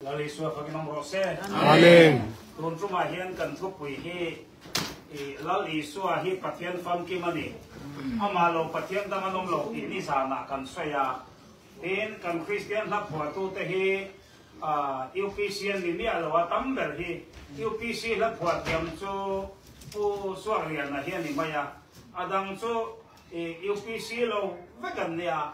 Lal Isua fakin awm rawh se. Amen. Tun tumah hian kan thupui hi i Lal Isua hi Pathian famkim a ni. Amah lo Pathian dang an awm lo tih nizanah kan sawi a. Tin, kan Kristian hla phuahtute hi UPC an ni miah lo a, tam ber hi UPC hla phuah thiam chu Pu Suakliana hi a ni mai a. A dang chu i UPC lo vek an nia.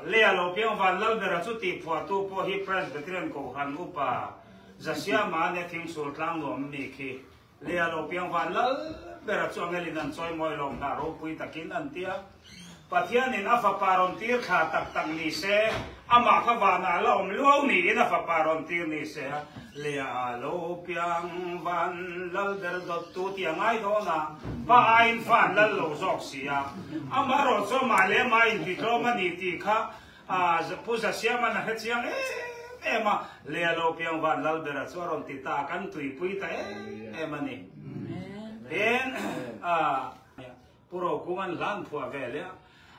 Lea lo piang van Lalbera chu tih phuahtu pawh hi Presbyterian Kohhran upa Zasiama ania thingsul tlang nuam mi khi. Lea lo piang van Lalbera chu angelin an chawimawi lawm hlah ropui takin an ti a. Pathianin a fapa rawn tir thla tak tak ni se, amah kha vanah la awm luau niin a fapa rawn tir ni se a. Lea lo piang van Lalber dawttu tih a ngai dawn a, pa aiin fa an lal lo zawk si a. Amaherawh chu amah leh amah intitlawm a ni tih kha Pu Zasiama'n a hre chiang em em a, Lea lo piang van Lalbera chu a rawn ti ta a, kan tuipui ta em em a ni. Tin, Pu Rokunga'n hlan phuah ve leh a,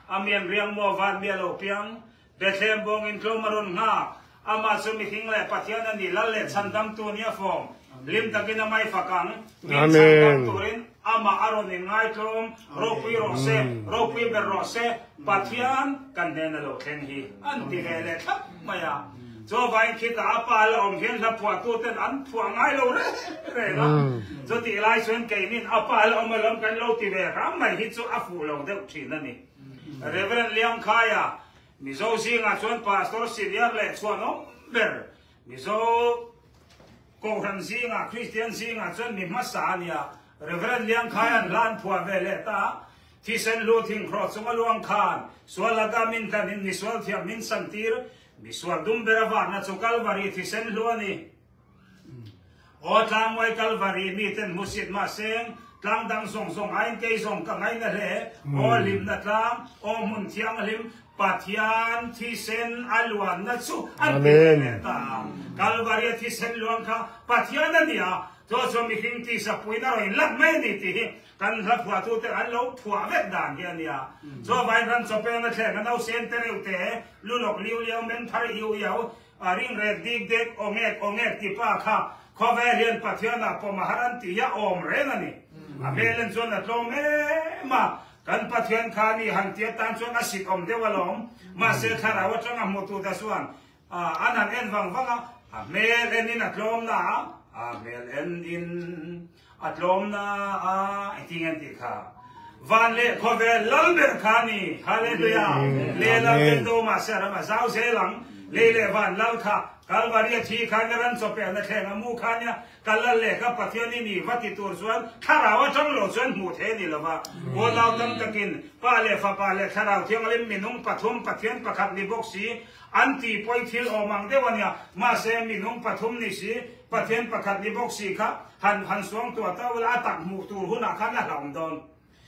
A mian riang maw van mi a lo piang, Bethlehem bawngin tlawm a rawn nghak. Amah chu mihring leh Pathian a ni, Lal leh chhandamtu a nia fawm. Hlim takin a mai fak ang. Min chhandam turin amah a rawn inngaitlawm. Ropui rawh se, ropui ber rawh se, Pathian kan hnen a lo thleng hi an ti ve leh thlap mai a. Chuvangin khitah a pa la awm hian hla phuahtuten an phuah ngai lo reng reng a. Chutih lai chuan keinin a pa la awm alawm kan lo ti ve hram mai hi chu a fuh lo deuh thin a ni. Reverend Liangkhaia, Mizo zingah chuan Pastor senior leh chhuanawm ber Mizo Kohhran zingah, Kristian zingah chuan mi hmasa a nia. Reverend Liangkhaia'n hla an phuah ve leh ta a, Thisen lu thingkhrawh chunga luang khan sual laka min tlanin misual thiam min santir, misual dum ber a varna chu Kalvari thisen hlu a ni. Aw tlangmuai Kalvari miten hmusit mahseng tlang dang zawng zawng aiin kei zawng ka ngaina hle. Aw hlimna tlang, aw hmun thianghlim, Pathian thisen a luanna chu an ti ve leh ta a. Kalvaria thisen luan kha Pathian a ni a, chu chuan mihring tisa puiin a rawn inlak mai a ni tih hi kan hla phuahtute an lo phuah vek dan hi a nia. Chuvangin ran chawpeng a thleng a nausen te reuh te, lulawk liu liau, men thar iu iau, A ring rek dik dek aw ngek aw ngek ti pa kha khawvel hian Pathian ah pawm a har an tih hi a awm reng a ni. A hmel en chuan a tlawm em a, kan Pathian kha ni han ti atan chuan a sit awm deuh alawm. Mahse thlarau atanga hmutu te chuan an han en vang vang a, a hmel en in a tlawm na a, a hmel en in A tlawmna a engtin an tih kha? Van leh khawvel lal ber kha ni. Hallelujah! Le lal ten do mahse a ram a zau zel ang. Lei leh van lal kha Kalvari a thi kha nia ran chawpelna thleng a mu kha nia ka lal leh ka Pathian i ni va ti tur chuan thlarau atang lo chuan hmuh thei a ni lo va. Unau tam takin Pa leh Fapa leh Thlarau Thianghlim minung pathum Pathian pakhat ni bawk si an ti pawi thil awm ang deuh a nia. Mahse minung pathum ni si Pathian pakhat ni bawk si kha han han suang tuah ta ula a tak hmuh tur hunah khan a hlauhawm dawn.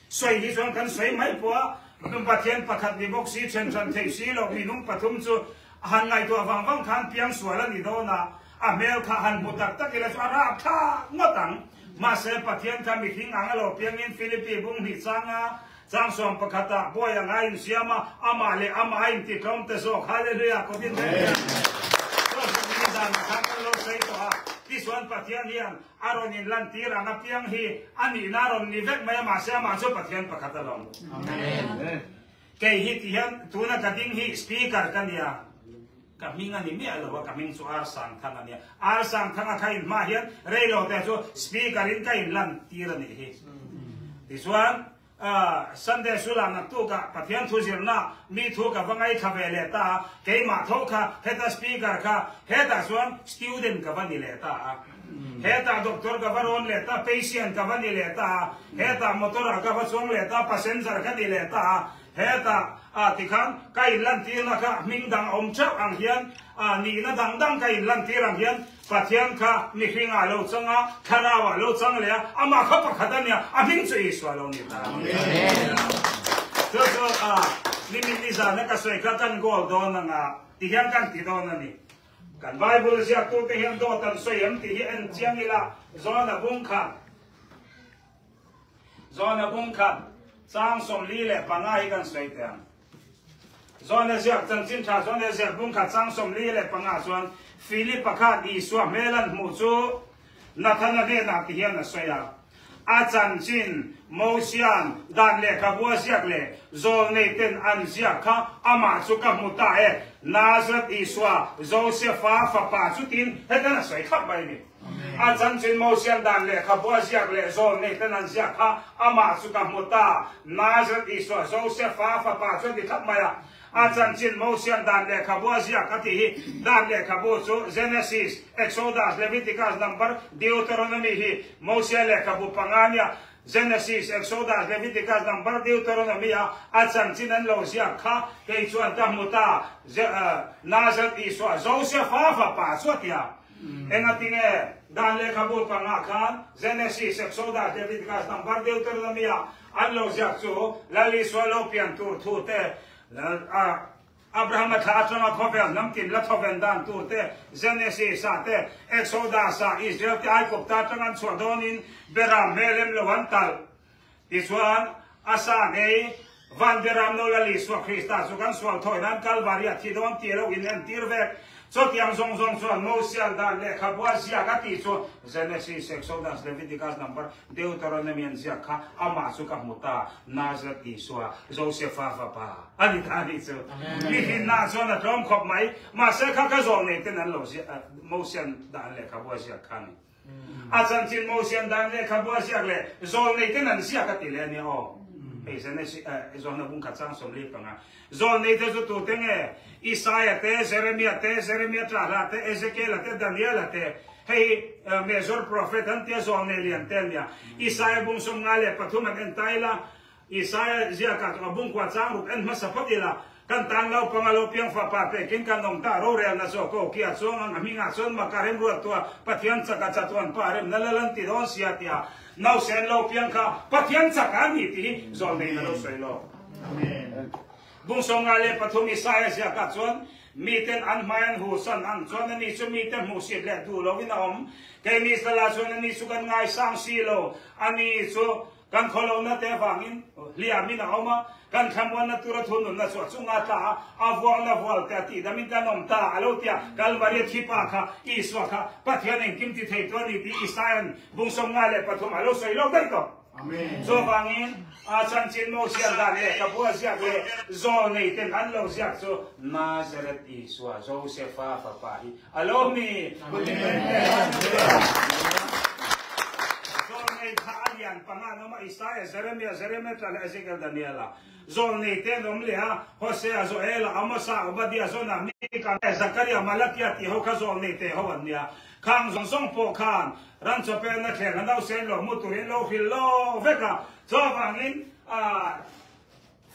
Sawi hi chuan kan sawi mai pawh a, Pathian pakhat ni bawk si then hran theih si loh minung pathum chu han ngaihtuah vang vang khan piang sual a ni dawn a, a hmel kha han hmu tak tak ila chu a rap thlak ngawt ang. Mahse Pathian kha mihring ang a lo piangin Philippi bung hnih changa chang sawm pakhatah bawi ang a insiam a, amah leh amah a intitlawm te zawk. Hallelujah! Kovin reng hian Joseph ni zanah khan kan lo sawi tawh a, tichuan Pathian hian a rawn inlantir ang apiang hi a nihna a rawn ni vek mai a, mahse amah chu Pathian pakhat alawm. Amen. Kei hi ti hian tuna ka ding hi speaker ka nia, ka hming a ni miah lo a, ka hming chu Ar Sangthang a nia. Ar Sangthanga kha inhma hian reilo te chu speaker in ka inlantir a nih hi. Tichuan Sunday Sulah naktukah Pathian thu zirna mi thu ka va ngaithla ve leh ta a, keimah tho kha heta speaker kha hetah chuan student ka va ni leh ta a. Hetah doctor ka va rawn leh ta, patient ka va ni leh ta a, hetah motor ah ka va chuang leh ta, passenger ka ni leh ta a, hetah ah tikhan ka inlantirna kha hming dang a awm theuh ang hian ah nihna dang dang ka inlantir ang hian Pathian kha mihring ah lo chang a, thlarau ah lo chang leh a, amah kha pakhat a nia, a hming chu Isua lo ni ta. Chu chu ah nimin nizana ka sawi kha kan goal dawn anga tihian kan ti dawn a ni. Kan Bible ziaktute hian dawt an sawi em tih hi en chiang ila, Zawna bung khat, Zawna bung khat, chang 45 hi kan sawi teh ang. Johana ziak chanchin tha Johana ziak bung khat chang 45 chuan Philip-a khan Isua hmel an hmuh chu Nathana hnenah ti hian a sawi a, A chanchin Mosia'n dan lehkhabu a ziak leh zawlneiten an ziak kha amah chu ka hmu ta e, Nazareth Isua, Josefa fapa chu tiin hetan a sawi thlap mai a ni. A chanchin Mosia'n dan lehkhabu a ziak leh zawlneiten an ziak kha amah chu ka hmu ta, Nazareth Isua, Josefa fapa chu a ti thlap mai a. A chanchin Mosia'n dan lehkhabu a ziak a tih hi dan lehkhabu chu Genesis, Exodus, Leviticus, Number, Deuteronomy hi Mosia lehkhabu panga nia Genesis, Exodus, Leviticus, Number, Deuteronomy a a chanchin an lo ziak kha kei chuan ka hmu ta Nazareth Isua Josefa fapa chu a ti a. Engatinge dan lehkhabu panga khan Genesis, Exodus, Leviticus, Number, Deuteronomy a An lo ziak chu Lal Isua lo pian tur thu te, Abrahama thla atanga khawvel hnam tin la thawven dan tur te, Genesis ah te, Exodus ah Israel te Aigupta atanga an chhuah dawnin Beram hmelem lo an talh. Tichuan, Asa ngei Van Beram no Lal Isua Krista chu kan sual thawi nan Kalvari a thi dawn tih lo inentir vek. Chutiang zawng zawng chuan Mosian dan lehkhabua ziak a tih chu Genesis, Exodus, Leviticus, Number, Deuteronomy an ziak kha amah chu ka hmu ta, Nazareth Isua, Josefa fapa a ni ta a nih chu. Mi hlinna chuan a tlawm khawp mai, mahse kha ka zawh nei ten an lo ziak, Mosian dan lehkhabua ziak kha a ni. A chanchin Mosian dan lehkhabua ziak leh zawl nei ten an ziak a ti leh a nia aw. Hei Genesis, Johana bung khat chang 45. Zawl nei te chu tute nge? Isaia te, Jeremia te, Jeremia Ṭahla te, Ezekiela te, Daniela te. Hei hi Major Prophet an tia zawl nei lian te an nia. Isaia bung 53 an en ta ila, Isaia ziakah chu a bungkua chang ruk en hmasa phawt ila, Kan tan naupang a lo piang fapa pekin kan awm ta, rorelna chu a ko kia chuang ang, a hmingah chuan maka remruattua Pathian chaka chatuan pa remna lal an ti dawn sia tia nausen lo piang kha Pathian chaka a ni tih hi zawl neiin a lo sawi lo. Bung 53 Isaiah ziakah chuan, Miten an hmai an husan ang chuan ani chu mite hmuhsit leh duh loin a awm. Keini sala chuan ani chu kan ngaisang si lo. Ani chu kan khawlohna te avangin hliamin a awm a, kan thlamuanna tura thununna chu a chunga tla a, a vuakna vual te a tihdamin kan awm ta a lo ti a. Kalvaria thipa kha, Isua kha, Pathian engkim ti theitu a ni tih Isaia'n bung 53 a lo sawi lo daih tawh. Chuvangin, a chanchin Mosian dan leh Kabua ziak leh zawl neiten an lo ziak chu Nazareth Isua, Josefa fapa hi a lo ni. Zawl nei kha a lian panga an awm a, Isaia, Jeremia, Jeremia tla leh Ezekiel, Daniela. Zawl nei te an awm leh a, Hosea, Joela, Amosa, Obadia, Jona, Mika, Zakaria, Malakia tih ho kha zawl nei te ho an nia. Khang zawng zawng pawh khan ram chawpelna thleng a nausen lo hmu turin lo hrilh lo vek a. Chuvangin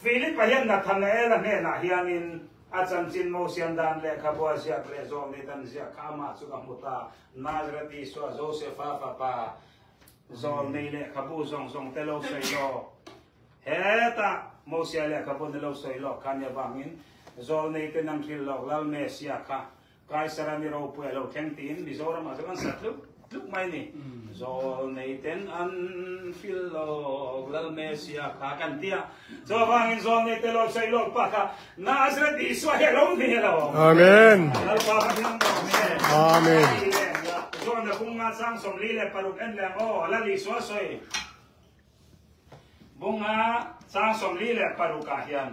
Philip-a hian Nathanael-a hnenah hianin a chanchin Mosian dan lehkhabua ziak leh zawmni dan ziak kha amah chu ka hmu ta, Nazareth Isua, Josefa fapa, zawlnei lehkhabu zawng zawng te lo sawi lawk. Hetah Mosia lehkhabu ni lo sawi lawk kha nia vangin zawlnei te nan hrilh lawk Lal Mesia kha Kaisara ni ropui a lo thleng tiin Mizoram ah chuan an sa tluk tluk mai ni. Zawl nei ten an hril lawk Lal Mesia kha kan ti a. Chuvangin zawl nei te lo sawi lawk pa kha Nazareth Isua hi a lo ni lo. Amen. Lalpa kha hian maw se. Amen. Zawn na bunga chang 46 en leng aw Lal Isua sawi. Bunga chang 46 ah hian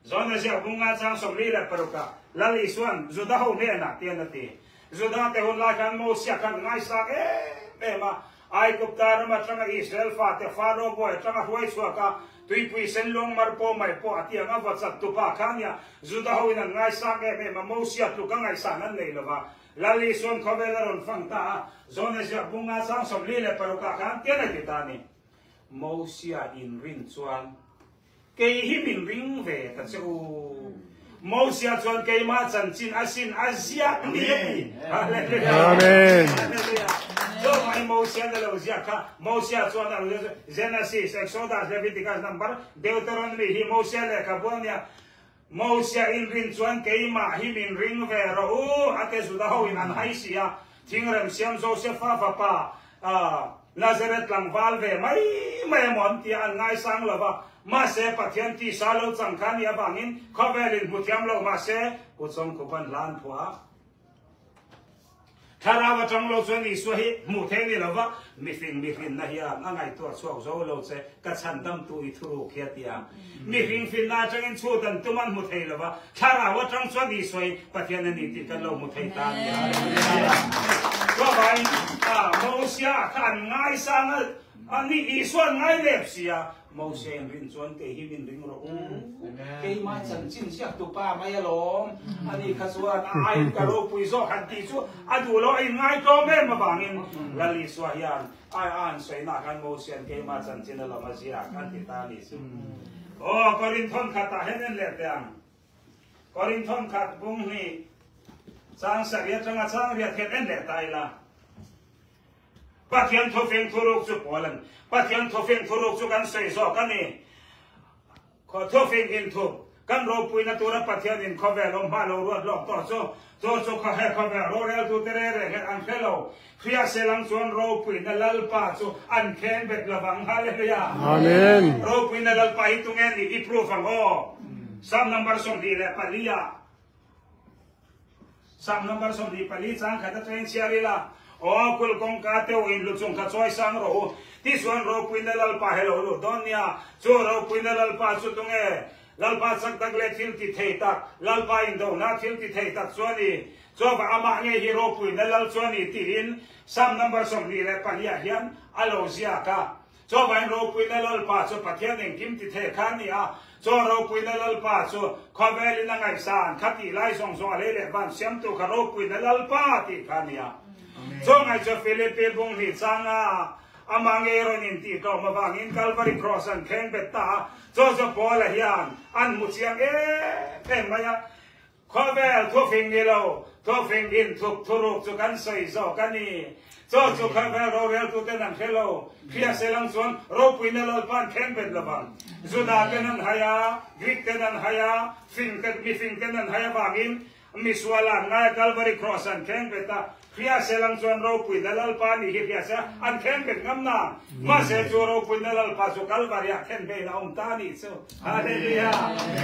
John ziak bunga chang 46 ah Lal Isuan Juda ho hnenah tian a ti. Juda te hun lai khan Mosia khan ngaisak em em a, Aigupta ram atanga Israel fate Faro bawi atanga hruai chhuak a, tuipui sen luang mar pawh mai pawh a ti ang a vawchat tupa kha nia Juda ho in an ngaisak em em a, Mosia tluk a ngaihsan an nei lova. Lal Isuan khawvel a rawn fang ta a, John ziak bunga chang 46 ah khan tian a ti ta a ni. Mosia inrin chuan kei hi min ring ve ta che u. Mosia chuan keimah chanchin a sin a ziak ni a ti. Hallelujah. Amen. Hallelujah. Chuvangin Mosia na lo ziak kha Mosia chuan a lo Genesis, Exodus, Leviticus, Number, Deuteronomy hi Mosia lehkhabu a nia. Mosia inrin chuan keimah hi min ring ve rawh u, a te Juda ho in an hai si a, thingrem siam Josefa fapa Nazareth tlangval ve mai mai emaw an tia an ngaisang lo va. Mahse Pathian tisa lo chang kha nih avangin khawvelin hmu thiam lo mahse Pu Chawngkhupan hla an phuah a. Thlarau atang lo chuan Isua hi hmuh theih ni lova mihring mihrinna hian a ngaihtuah chhuak zo lo che, ka chhandamtu i thuruk hi a ti a. Mihring finna atangin chhut an tum an hmu thei lova, thlarau atang chuan Isua hi Pathian a ni tih kan lo hmu thei ta a ni a. Chuvangin Mosia kha an ngaisang a, ani Isua an ngai lep si a, Mose in rin chuan kei hi min ring rawh u. Keimah chanchin ziak tu pa mai alawm. Ani kha chuan a aiin ka ropui zawk han tih chu a duh lo a inngai tlawm em avangin Lal Isua hian ai a han sawi nah khan Mose an keimah chanchin alawm a ziak an ti ta a nih chu. Aw Korinthon khatah hian en leh teh ang. Korinthon khat bung hnih chang sarih atanga chang riat hian en leh ta ila. Pathian thufing thuruk chu pawl an Pathian thufing thuruk chu kan sawi zawk a ni. Khaw thufing inthup kan ropuina tura Pathian in khawvel awm hma lo ruat lawk tawh chu chu chu khaw he khawvel roreltute re reng hian an hre lo. Hria selang chuan ropuina Lalpa chu an kheng bet lovang. Hallelujah! Amen. Ropuina Lalpa hi tunge nih i proof ang aw? Psalm number 24 ah. Psalm number 24 chang khat atangin chhiar ila, Aw kulh kawngka teuh in lu chung kha chawi sang rawh u, tichuan ropuina Lalpa he lo lut dawn nia. Chu ropuina Lalpa chu tunge? Lalpa chak tak leh thil ti thei tak, Lalpa indohna thil ti thei tak chu a ni. Chuavah amah ngei hi ropuina Lal chu a ni tiin Psalm number 24 ah hian a lo ziak a. Chuvangin ropuina Lalpa chu Pathian engkim ti thei kha a ni a, chuan ropuina Lalpa chu khawvelin a ngaihsan kha tih lai zawng zawng a lei leh van siamtu kha ropuina Lalpa tih kha a ni a. Chungai chu Philippi bung hnih changa amah ngei rawn intih tlawm avangin Calvary Cross an thleng bet ta a, chu chu Paula hian an hmu chiang em em mai a. Khawvel thufing ni lo, thufing inthup thuruk chu kan sawi zawk a ni. Chaw chu khawvel roreltuten an hre lo. Hria selang chuan ropuina Lalpa'n thleng bet lovang. Juda ten an hai a, Greek ten an hai a, fing te, mifing ten an hai avangin misual an ngai a, Calvary Cross an thleng bet a. Hria selang chuan ropuina Lalpa nih hi hria se an khen bet ngam na. Mahse chu ropuina Lalpa chu Kalvari ah khen vein a awm ta nih chu. Hallelujah!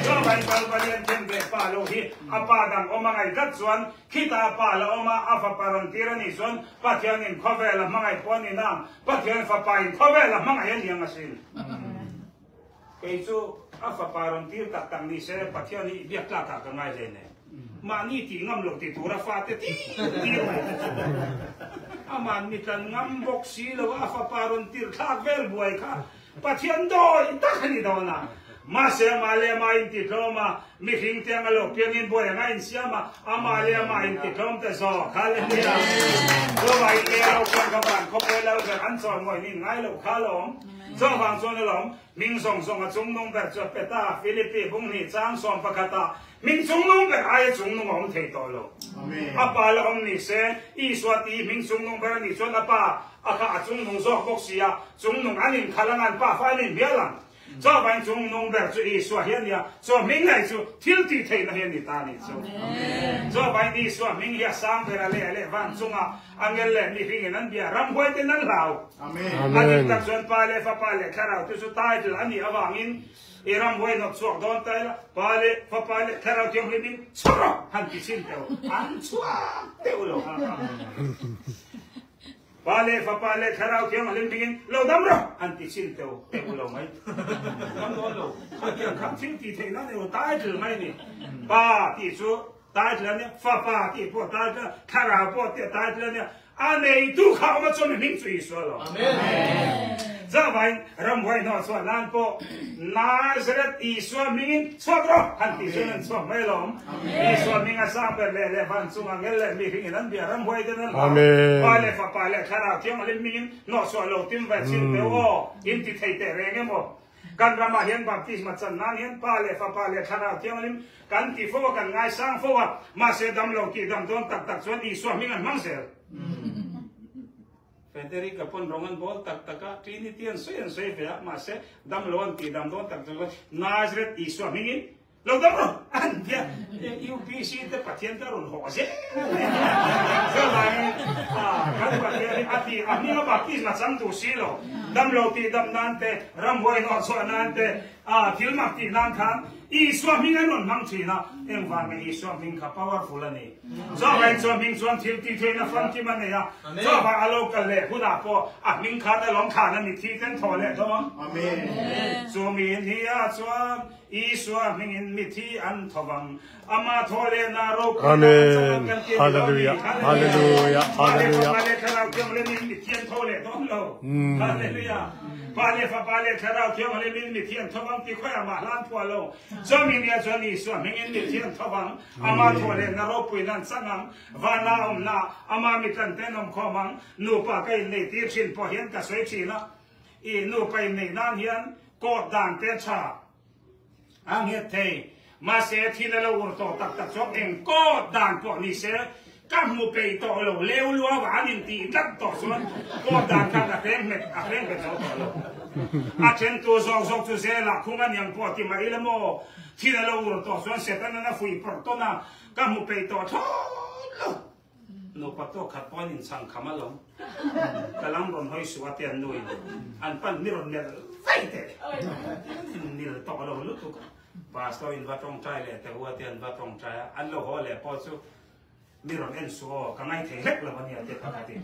Chuavain Kalvari an khen ve pa lo hi a pa dang awm a ngaih tlat chuan khita a pa la awm a, a fapa rawn tir a nih chuan Pathian in khawvel a hmangaih pawh a ni nang, Pathian fapa in khawvel a hmangaih a niang asin. Kei chu a fapa rawn tir tak tak ni se Pathian hi biak tlak ah ka ngai hle nen. Mahni tih ngam lo ti tura fate tir tir mai te chu aman mi tlan ngam bawk si lo a fapa rawn tir thlak vel buai kha Pathian dawi tak a ni dawn a. Mahse amah leh amah in ti tlawm a, mihring te anga lo piangin buai anga insiam a, amah leh amah in ti tlawm ta zawk. Hallelujah! Chuvangin leh lo piang ka van khawpui lal ber an chawimawi nin ngai lo kha alawm. Chuvang chuan alawm, hming zawng zawng a chungnung ber chu a pe ta, Philippi bunghnih chang 11 ah, hming chungnung ber aia chungnung a awm thei tawh lo. A pa la awm ni se, Isua tih hming chungnung ber a nih chuan a pa a kha a chungnung zawk bawk si a, chungnung an inkhalh ang, an pa fa an inhmial ang. Chuvangin chungnung ber chu Isua hi a nia, chu hming ngei chu thil tih theihna hi a ni ta a nih chu. Chuvangin Isua hming hi a sang ber a leh a leh van chungah angel leh mihringin an bia, ramhuai ten an hlau. A dik tak chuan Pa leh Fapa leh Thlarau te chu title a nih avangin i ramhuai hnawt chhuak dawn ta ila, Pa leh Fapa leh Thlarau Thianghlimin chhuak rawh han ti chhin teuh, an chhuak teuh lo. Pa leh Fapa leh Thlarau Thianghlim hmingin lo dam rawh an ti chhin teuh teuh lo mai. Dam dawn lo. Khatiang kha thil tih theih nan emaw title mai a ni. Pa tih chu title a nia, Fapa tih pawh title a, Thlarau pawh tih title a nia. A neitu kha awm a chuan mi hming chu Isua lo. Chuvangin ramhuai hnawh chhuah nan pawh Nazareth Isua hmingin chhuak rawh han tih chuan an chhuak mai alawm. Isua hming a sang ber leh leh van chunga ngel leh mihringin an bia ramhuai ten an hlau. Pa leh Fapa leh Thlarau Thianghlim hmingin hnawhchhuah lo tim ve chhin teu aw, in ti thei teh reng emaw? Kan ramah hian baptisma chan nan hian Pa leh Fapa leh Thlarau Thianghlim kan ti fo a, kan ngaisang fo a, mahse dam lo tih dam dawn tak tak chuan Isua hming an hmang zel. Frederick a pawn rawng an bawl tak tak a, Trinity an sawi an sawi ve a, mahse dam lo an tih dam dawn tak tak chuan Nazareth Isua hmingin lo dam rawh an tia, UPC te Pathian te a rawn haw zel mai a nia. Chuvangin kan Pathian hi a tih a hming a baptism a chang duh si lo, dam lo tih dam nan te, ramhuai hnawhchhuah nan te. A thil mak tih nan khan Isua hming an rawn hmang thin a, engvang nge Isua hming kha powerful a ni. Chuvangin chuan hming chuan thil tih theihna famkim a nei a, chuvang a lo kal leh hunah pawh a hming khan a lawm khan a mitthi ten thaw leh dawn. Chumi nia chuan Isua hmingin mitthi an tho vang. Ama thaw leh na ropui na an chang ang kan ti a ni lo mi? Hallelujah! Pa leh Fapa leh Thlarau Thianghlimin mitthi an tho leh dawn lo. Hallelujah! Pa leh Fapa leh Thlarau Thianghlimin mitthi an tho vang ti khawiah mah hlan phuah lo. Chumi nia chuan Isua hmingin mitthi an tho vang. Ama thaw leh na ropui na an chang ang. Vana awmna ama mitlan te an awm khawm ang. Nupa ka inneih tir thin pawh hian ka sawi thin a. I nupa inneih nan hian court dan te tha a nghet thei. Mahse thil a lo ur tawh tak tak chuan eng court dan pawh ni se ka hmu peih tawh lo. Leu luau ah an intih tlat tawh chuan court dan khan a hreng hmet a hreng bet zo tawh lo. A then tu zawk zawk chu zelah khung a niang pawh ti mah ila maw thil a lo ur tawh chuan Satan-an a fuih pawrh tawn a, ka hmu peih tawh thlawt lo. Nupa tawk khat pawh an inchhang kham alawm. Ka lam rawn hawi suh a ti an nuin an pan mi rawn melh vaih teh. In nil tawh lo lutuk a. Pastor in va tawngtai leh teh u a ti an va tawngtai a, an lo haw leh pawh chu mi rawn en suh aw, ka ngaithei hlek lo a nia ti pakhat in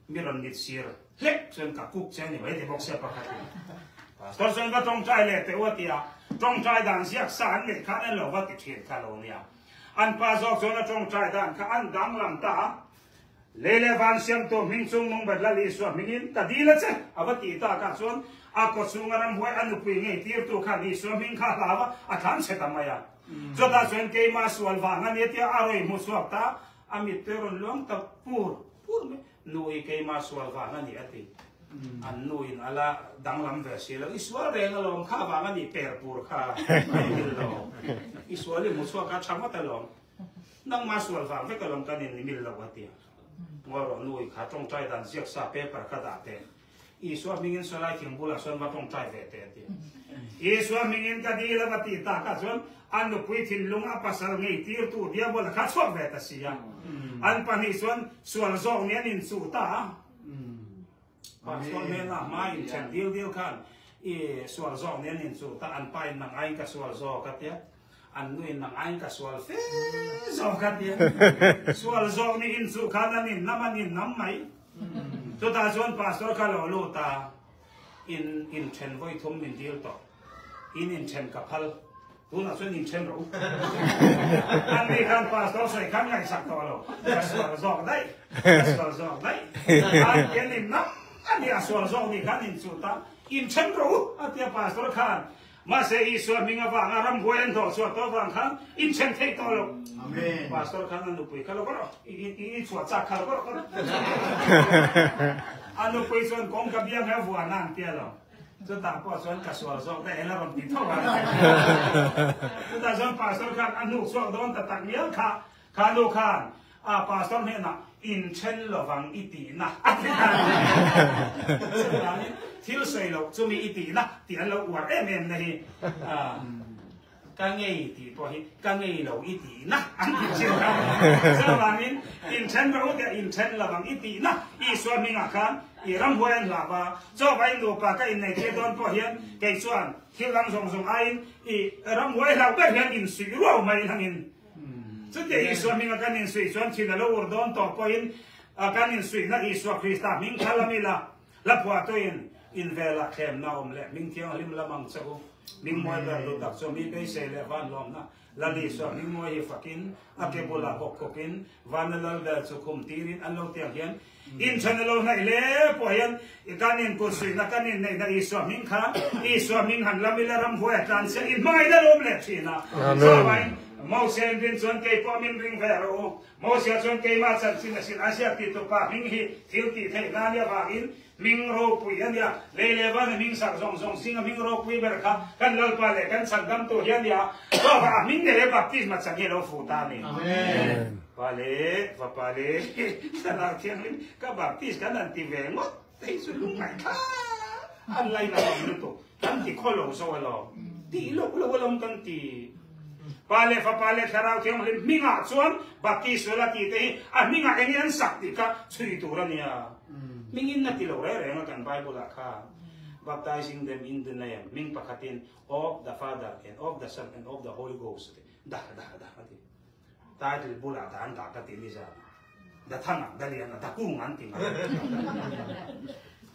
mi rawn mit sir hlek chuan ka kuk che a ni mai ti bawk sia pakhat in. Pastor chuan va tawngtai leh teh u a ti a, tawngtai dan ziak sa an neih khan an lo va ti thin kha lo nia. An pa zawk chuan a tawngtai dan kha an danglam ta a, Lei leh van siamtu hming chung nung bet Lal Isua hmingin ka dil a che, a va tih takah chuan a kawchhunga ramhuai a nupui ngei tirtu khan Isua hming kha a hlau a, a thlan chhe ta mai a. Chutah chuan keimah sual vang a nia tia a rawi hmu chhuak ta, a mittui a rawn luang ta pur pur mai. Nu i keimah sual vang a ni a ti. An nu in a la danglam ve si lo. I sual reng alawm kha vang a ni per pur kha a mil lo. I sual i hmu chhuak a tha ngawt alawm. Nangmah sual vang vek alawm kan in mil lo a ti. Ngawi rawh nu i kha tawngtai dan ziak sa paper kha dah teh. Isua hmingin sawlai thing bulah sawn va tawngtai ve teh a ti. Isua hmingin ka dil a va tih takah chuan a nupui thinlung a pasal ngei tirtu diabola kha chhuak ve ta si a. An pahnih chuan sual zawk nih an inchuh ta a. Pastor hnenah hma inthen dil dil khan i sual zawk nih an inchuh ta, an pa in nang aiin ka sual zawk a tia, an nu in nang aiin ka sual fe zawk a tia. Sual zawk nih inchuh khan an innam an innam mai. Chutah chuan pastor kha lo lut a, in inthen vawi thum min dil tawh, in inthen ka phal, tunah chuan inthen rawh u. An ni khan pastor sawi khan ngaihsak tawh lo, ka sual zawk daih, ka sual zawk daih. An ti an innam a ni, a sual zawk ni khan inchut a, inthen rawh u a tia pastor khan. Mahse Isua hming avanga ramhuai an hlawh chhuah tawh avang khan inthen theih tawh lo. Pastor khan a nupui kha lo va rawh, i chhuah chak kha lo va rawh. A nupui chuan kawngka biang hi a vuan a an tia lo. Chutah pawh chuan ka sual zawk daih ela rawn ti tho a. Chutah chuan pastor khan a hnuk chhuak dawn ta tak mial kha, kha nu khan a pastor hnenah inthen lovang i tihna a ti ta a ni. Chuvangin thil sawi loh chumi i tihna tih an lo uar em em na hi ka ngei tih pawh hi ka ngei lo i tihna an ti thin a. Chuvangin inthen rawh u tih inthen lovang i tihna Isua hmingah khan i ramhuai an hlauh a, chawva i nupa ka innei tir dawn pawh hian kei chuan thil dang zawng zawng aiin i ramhuai hlauh ber hian insuih ruau mai hlangin Chutia Isua hminga kan insuih chuan thin a lo ur dawn tawh pawhin kan insuihna Isua Krista hming kha lam ila, la phuahtuin invelah thlemna awm leh hming thianghlim lam ang che u. Hming mawi ber lu tak chu mi beisei leh vanlawmna Lal Isua hming mawi hi fakin a ke bulah bawk khawpin vana lal ber chu khum tirin an lo tiang hian Inthen a lo hnaih hle pawh hian kan inkutsuihna kan inneihna Isua hming kha Isua hming han lam ila ramhuai a tlan chiah in hmangaihna lo awm leh thin a. Chuvangin Mose an rin chuan kei pawh min ring ve rawh u. Mose chuan keimah chanchin a hrilh a ziak ti tupa hming hi thil tih theih hna nia vangin hming ropui a nia. Lei leh vana hming sak zawng zawng zinga hming ropui ber kha kan Lalpa leh kan chhandamtu hi a nia. Chuvangah a hming leh baptisma chan hi a lo fuh ta a ni. Amen. Pa leh fapa leh Thlarau Thianghlim ka baptist kan han ti ve ngawt hei chu lungngaih thlak an laina awm lutuk kan ti khaw lo zo alawm tih loh loh alawm kan ti. Pa leh fapa leh Thlarau Thianghlim hmingah chuan baptist sual a tih te hi a hmingah eng nge an sak tih kha chhui tur a nia. Hmingin a ti lo reng reng a kan Bible ah khan. Baptizing them in the name, hming pakhatin, of the Father and of the Son and of the Holy Ghost a ti. Dah, dah, dah a ti. Title bulah dah an dah ka ti ni zan. Da Thanga, Da Liana, Da Kung an ti ngai.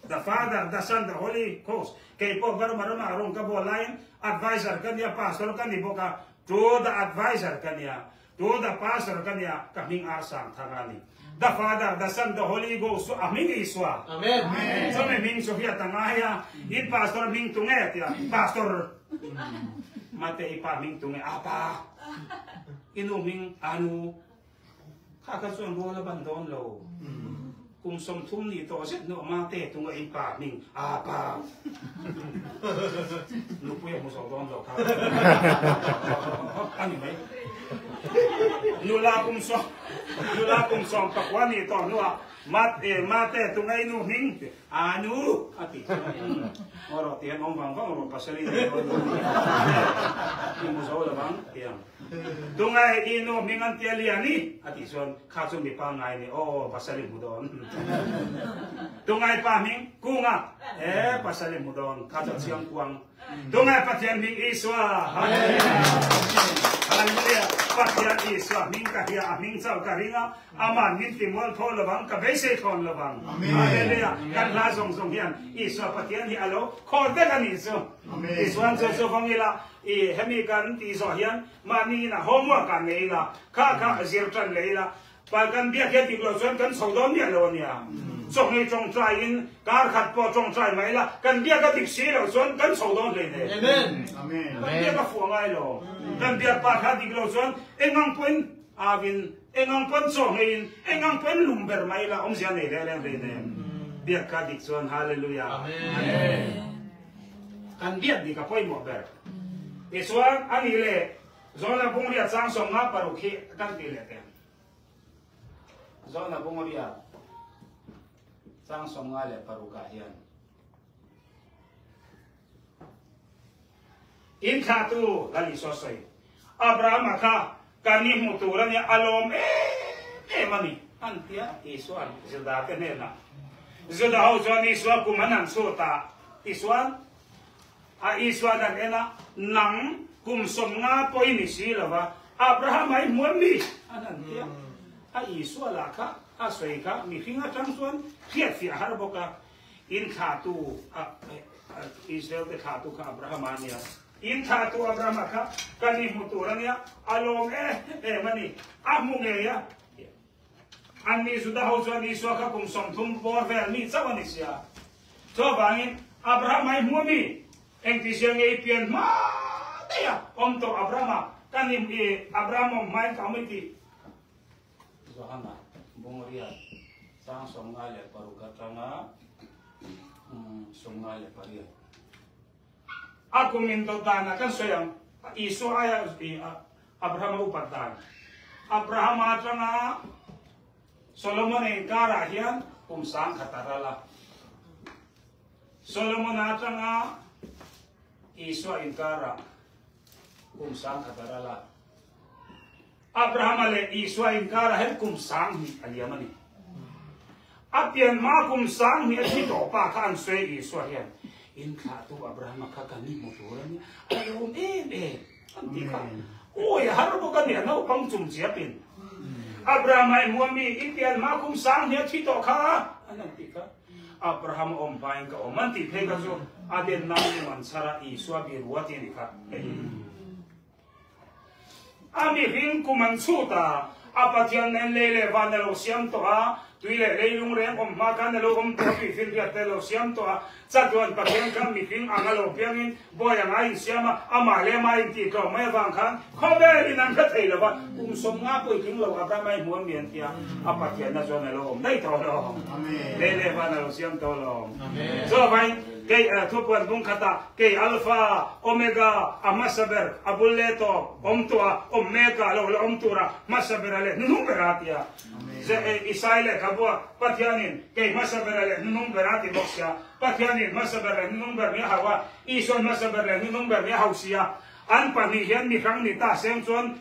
The Father, the Son, the Holy Ghost. Kei pawh Burma ramah rawng ka bual laiin advisor ka nia, pastor ka ni bawk a, to the advisor ka nia, to the pastor ka nia, ka hming ar sang thang a ni. The Father, the Son, the Holy Ghost chu a hming Isua. Amen. Chumi hming chu hiat a ngai a, in pastor hming tu nge tia, pastor. Mate i pa hming tu nge, apa. I nu hming, anu. Kha kha chuan rual a ban dawn lo. Kum 30 ni tawh zet hnuah mate tunga in pa hming aa pa. Nupui a hmu zo dawn lo kha. A ni mai. Nula kum sawm nula kum 19 ni tawh hnuah mate tunga i nu hming aa nu a ti chuan aw rawh ti hian awm vang vang rawh pasal i nei dawn lo i hmu zo lovang tiang. Tungai i nu hming an tia lian i? A tih chuan, Kha chu mipa ngai ni aw, pasal i hmu dawn. Tungai pa hming Kunga? E, pasal i hmu dawn, kha chu a chiang kuang. Tungai Pathian hming Isua! Hallelujah! Hallelujah! Pathian Isua hming ka hria, a hming chauh ka ring a, Aman min ti mual thaw lovang, ka beisei thlawn lovang. Hallelujah! Kan hla zawng zawng hian Isua Pathian hi a lo khawl vek a nih chu. Isuan chu chu vawng ila, I hemi kan tih zawh hian mahni inah homework ah nei ila, kha kha zir tan leh ila, pa kan biak hian dik loh chuan kan chho dawn miah lo a nia. Chawhngei tawngtai in kar khat pawh tawngtai mai ila, kan biak a dik si loh chuan kan chho dawn hlei nen. Kan biak a fuh ngai lo. Kan biak pa kha dik loh chuan engang pawhin avin, engang pawn chawhngei in, engang pawhin lum ber mai ila awmzia nei reng reng hlei nen. Biak kha dik chuan Hallelujah. Kan biak dik a pawimawh ber. Tichuan, a nih leh Zona Bungria chang 56 hi kan ti leh teh ang. Zona Bungria chang 56 ah hian In thlahtu Lal Isua sawi, Abrahama kha kan ni hmuh tur a nia, a lawm em em a ni, an ti a. Isua'n Juda-te hnenah, Juda ho chuan Isua kum an han chhut a, tichuan a Isua dan en a, Nang kum 50 pawh i ni si lo va, Abrahama i hmu em mi? An han ti a. A Isua lah kha a sawi kha mihring atang chuan hriatfiah har bawk a, In thlahtu a Israel-te thlahtu kha Abrahama a nia. In thlahtu Abrahama kha kan i hmu tur a nia, a lawm em em a ni, a hmu ngei a. Anni Juda ho chuan Isua kha kum 30 bawr vel mi chauh a ni sia. Chuvangin Abrahama i hmu a mi? Engtizia nge i pian hma daih a awm tawh Abrahama kan i Abraham awm hmain ka awm i tih? Johana Bungriat chang 56 atanga 58. A kum in dawt danah kan sawi ang, Isua aia Abrahama upat dan. Abrahama atanga Solomon-a inkarah hian kum 1000 a ral a. Solomon-a atanga Isua inkarah kum 1000 a ral a. Abrahama leh Isua inkarah hian kum 2000 a liam a ni. A pian hma kum 2000 a thi tawh pa kha an sawi Isua hian, In thlahtu Abrahama kha kan i hmu tur a nia, a lawm em em an ti kha. Awi a har bawk a nia, naupang chung chiapin. Abrahama i hmu a mi, i pian hma kum 2000 a thi tawh kha an han ti kha. Abrahama awm hmain ka awm an tih phei kha chu a den nan nung an chhar a, Isua biru a ti a ni kha. A mihring kum an chhut a, a Pathian nen lei leh van a lo siam tawh a, tui leh leilung reng awm hma khan a lo awm tawh a, tuifinriat te a lo siam tawh a, chatuan Pathian kha mihring ang a lo piangin bawi anga a insiam a, amah leh amah a intihtlawm mai avang khan khawvelin an hre thei lo va, kum 50 pawh i tling lo Abraham a i hmuam mi an ti a, a Pathianna chuan a lo awm daih tawh lo, lei leh van a lo siam tawh lo. Chuvangin. Kei thupuan bung khatah kei Alpha, Omega, a hmasa ber, a bul leh tawp, awm tawh a, awm mek a, lo la awm tura hmasa bera leh hnuhnung bera a ti a. Isai lehkhabua Pathianin kei hmasa bera leh hnuhnung bera a ti bawk sia, Pathianin hmasa ber leh hnuhnung ber mi a hau a, Isuan hmasa ber leh hnuhnung ber mi a hau sia. An pahnih hian mi hrang ni ta seng chuan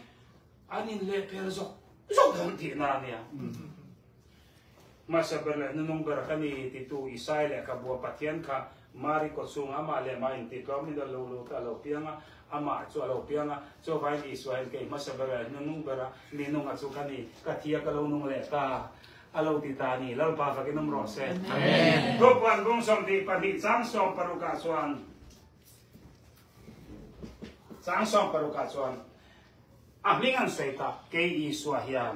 an inlehpel zawk zawk dawn tihna a nia. Hmasa ber leh hnunung ber ka ni titu Isai lehkhabua Pathian kha Mari kawchhungah amah leh amah intitlawm in a lo lut a, a lo piang a, amah chu a lo piang a, chuvangin Isua hian kei hmasa ber leh hnunung bera mi nunga chu ka ni, ka thi a ka lo nung leh ta, a lo ti ta a ni. Lalpa fakin awm rawh se. Thupuan bung 22 chang 60 ah chuan chang 60 ah chuan a hming an sawi ta, kei Isua hian.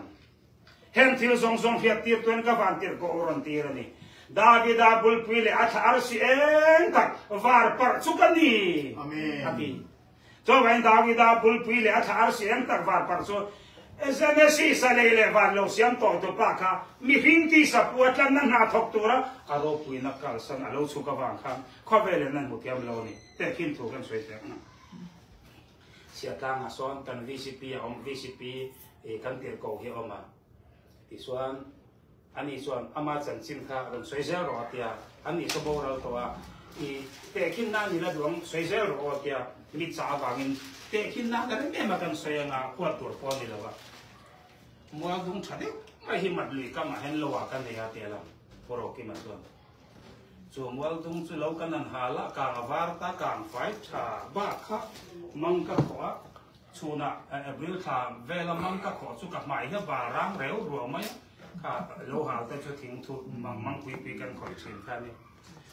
Heng thil zawng zawng hriat tir tuin ka van tirh pawh u rawn tir a ni. Davida bulpui leh a thla arsi eng tak var parh chu ka ni, a ti. Chuvangin Davida bulpui leh a thla arsi eng tak var parh chu Genesis a lei leh van lo siam tawh tu pa kha mihring tisa pu a tlanna hna thawk tura a ropuina kalsan a lo chhuk avang khan khawvel in an hmu thiam lo a ni. Tehkhin thu kan sawi teh ang. Chhiatlangah sawn kan vcp a awm, vcp kan tirhkoh hi a awm a, tichuan ani chuan ama chanchin kha rawn sawi zel rawh a tia, ani chu boral tawh a, i tehkhin nan i la duh ang sawi zel rawh aw a tia, mi chah avangin tehkhin nan a rem em a kan sawi anga huat tur pawh a ni lo a, mual dung tha deuh mai hi mat lui kamah hian lo ah ka nei a tia lang Pu Rokima chuan. Chu mual dung chu lo kan an hal a, kang a var ta, kang fai tha bak kha mang ka khawh a, chhunah April thla vela mang ka khawh chu ka hmai hi a bar rang reu ruau mai a, kha lo hal te chu thing thu mang mang pui pui kan khawih thin kha a ni.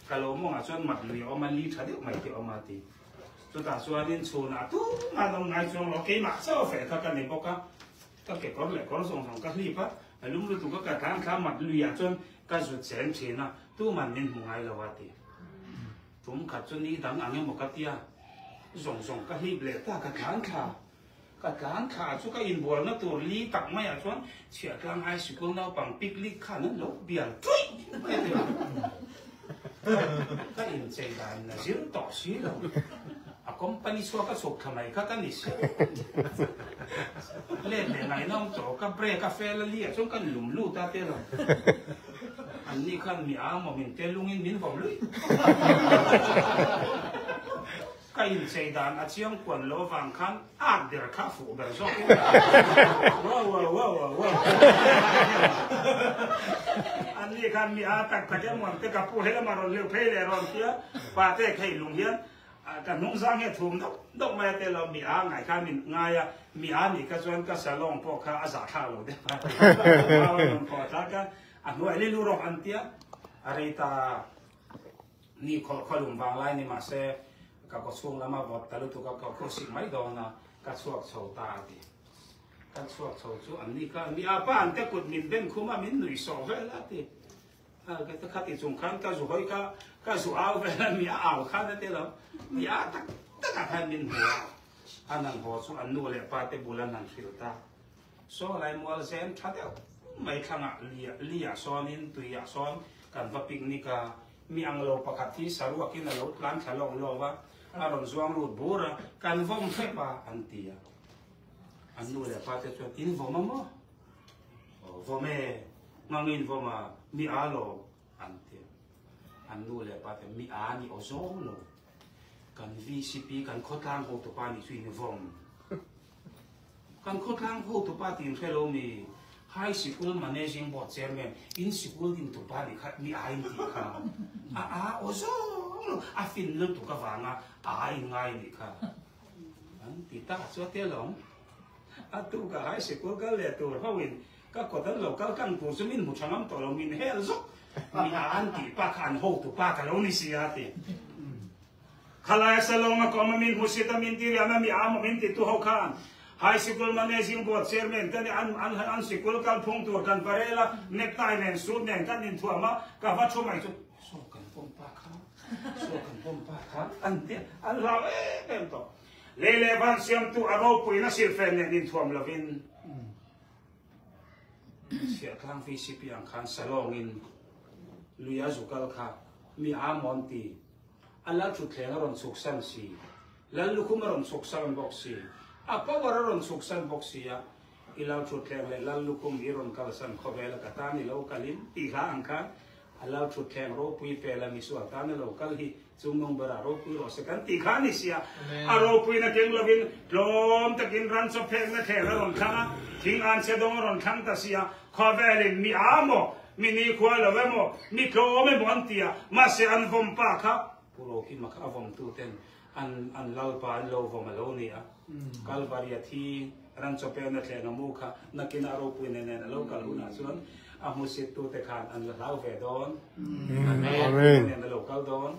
Ka lo mawngah chuan mat lui a awm a, li tha deuh mai te a awm a ti. Chutah chuanin chhunah tumah an awm ngai chuang lo, keimah chaw feh kha ka ni bawk a, Ka kekawr leh kawr zawng zawng ka hlip a, a lum lutuk a ka tlan thla mat luiah chuan ka zut cheng thin a, tuman min hmu ngai lo a ti. Tum khat chu ni dang ang emaw ka tia, zawng zawng ka hlip leh ta, ka tlan thla. Ka tlan thla chu ka inbualna tur li tak maiah chuan Chhiahtlang High Sikul naupang picnic khan an lo bial ṭuih mai a ti a. Ka inchei dan na zir tawh si lo. A company chhuak a chhuk thla mai kha ka ni si. Let leh ngaihna awm tawh ka break a fel a li ah chuan kan lum lut a te lo. An ni khan mi a maw min te lungin min vawm luih. Ka inchei dan a chiang kuan lo avang khan ak der kha a fuh ber zawk in wow wow wow wow wow An ni khan mi a tak tak em ang te ka pu helam a rawn leu phei leh rawn tia pa te khei lung hian ka hnung zang hi a thum deuh deuh mai a te lo mi a ngai khan min ngai a mi a nih kha chuan ka salon pawh kha a zah thlak lo deuh a a rawn pawh thlak a a hnuai lilu rawk an tia a rei ta. Ni khawlh khawlum vang lai ni mah se ka kaw chhung lama vawt ta lutuk a, ka khuhsik mai dawn a, ka chhuak chho ta a ti. Ka chhuak chho chu an ni kha, mi apa an te kut min ben khum a, min nuih sawh vel a ti. A ka ti khati chung khan ka zu hawi kha, ka zu au vel a, mi a au khan a ti lo, mi a tak tak ah khan min hmu a, an han haw chu an nu leh pa te bul an han hrilh ta. Saw lai mual zen tha deuh mai thlangah li li ah sawnin tui ah sawn kan va picnic a, mi ang lo pakhat hi saruakin a lo tlan thla lawk lawk a, a rawn zuang lut bur a, kan vawm hrep a an ti a. An nu leh pa te chuan in vawm a maw? Aw vawm e, ngang in vawm a, mi a lo an ti a. An nu leh pa te mi a ni aw zawng lo, kan VCP kan khawtlang hotupa nih chu in vawm. Kan khawtlang hotupa tih in hre lo mi, High Sikul Managing Board Chairman, in sikul din tupa nih kha mi a in tih kha a a aw zawng lo, a fin lutuk avanga a in ngai nih kha an ti ta chu a tel awm. A tukah High Sikul kal leh tur ho in ka kawt an lo kal tlang tur chu min hmu tha ngam tawh lo, min hel zawk, mi a an tih pa kha an hotupa ka lo ni si a ti. Khalai Salong a kawm a min hmusit a min tiriam a mi am a min titu ho khan High Sikul Managing Board Chairman te nih an an an sikul kalphung tur kan va rel a, necktie nen suit nen kan inthuam a, ka va thu mai chu saw kan pawm pa kha, saw kan pawm pa kha an ti a, an hlau em em tawh. Lei leh van siamtu a ropuina silfen nen inthuam lovin Chhiahtlang VCP ang khan Salongin lui a zu kal kha mi a mawn ti. A lal thutthleng a rawn chhuk san si, lal lukhum a rawn chhuk san bawk si, a power a rawn chhuk san bawk si a, i lal thutthleng leh lal lukhum i rawn kal san khawvel a ka tan i lo kalin tih hla ang khan a lal thutthleng ropui pel a misual tan a lo kal hi chungnung berah ropui rawh se kan tih kha a ni sia. A ropuina keng lovin tlawm takin ran chaw phekna thleng a rawn thlang a, thing an che dawng a rawn thlang ta sia, khawvelin mi a maw, Mi nikhua lo emaw, mi tlawm emaw an ti a, mahse an vawm pa kha. Pu Rokima kha a vawmtu ten an an Lalpa an lo vawm a lo ni a. Kalvari a thi ran chawpelna thleng a mu kha nakinah ropui nen nen a lo kal hunah chuan a hmusit tute khan an la hlau ve dawn. Amen. Nen a lo kal dawn.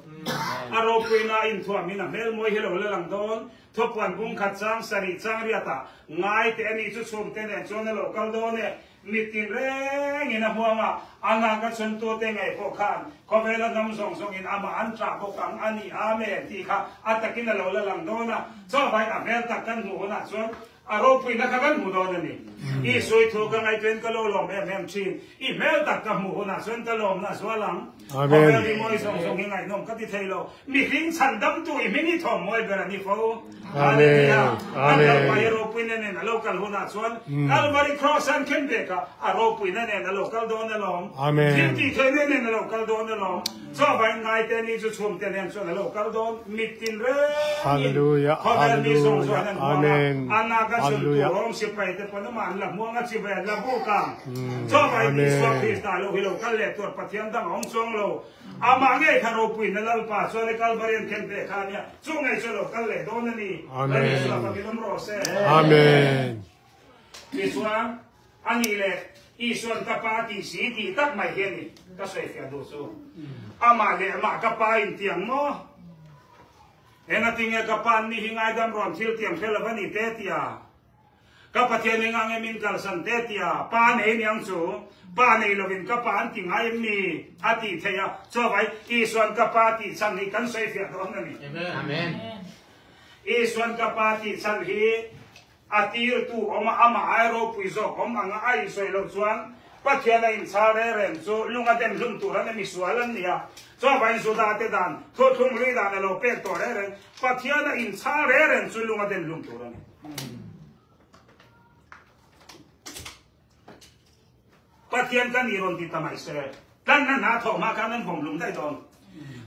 A ropuina inthuamin a hmel mawi hi lo la lang dawn. Thawpuan bung khat chang sarih chang riatah ngai teh a nih chu chhungte nen chuan a lo kal dawn e. Mit tin rengin a hmuang a, a nak a chhuntute ngei pawh khan khawvela hnam zawng zawngin amah an ṭah bawk ang a ni, Amen tih kha a takin a lo la lang dawn a. Chawhvain a hmel tak kan hmuh hunah chuan a ropuina kha kan hmu dawn a ni. I sawi thu ka ngaihtuahin ka lo lawm em em ṭhin. I hmel tak ka hmuh hunah chuan ka lawmna a zual ang. Khawvel ri mawi zawng zawng hi ngaihnawm ka ti thei lo. Mihring chhandamtu i hming i thawm mawi ber a ni fo. Hallelujah! Kan Lalpa hi ropuina nen a lo kal hunah chuan Kalvari Cross an khen ve kha a ropuina nen a lo kal dawn alawm. Thil tih theihna nen a lo kal dawn alawm. Chawvain ngaite ni chu chhungte nen chuan a lo kal dawn. Mit tin rengin khawvel mi zawng zawng an hmuang a, a nak a chhuntu Rom sipai te pawn amah an la hmuang a, chibai an la buk ang. Chawvain Isua Krista lo hi lo kal leh tur Pathian dang a awm chuang lo. Amah ngei kha ropuina Lalpa chuan i Kalvari an khen ve kha a nia, chu ngei chu a lo kal leh dawn a ni. Lal Isua fakin awm rawh se. Amen. Tichuan, a nih leh Isuan ka pa tih si tih tak mai hi a ni, ka sawifiah duh chu. Amah leh amah ka pa in tiang maw? Engatinge ka pa an ni hi ngaidam rawn thil tiang hre lo va ni te tia? Ka Pathian eng ang em in kalsan te tia pa nei niang chu pa nei lovin ka pa an ti ngai em ni a tih theih a, chuvai Isuan ka pa tih chhan hi kan sawi fiah dawn a ni. Amen. Isuan ka pa tih chhan hi a tirtu awm a, amah ai ropui zawk awm anga a insawi loh chuan Pathian a inchhal re reng chu lung a den hlum tur an emi sual an ni a, chuvai Juda te dan thuthlung hlui dan a lo pek tawh re reng Pathian a inchhal re reng chu lung a den hlum tur a ni. Pathian kan i rawn ti ta mai se, tlanna hna thawh hma khan an vawm lum daih dawn.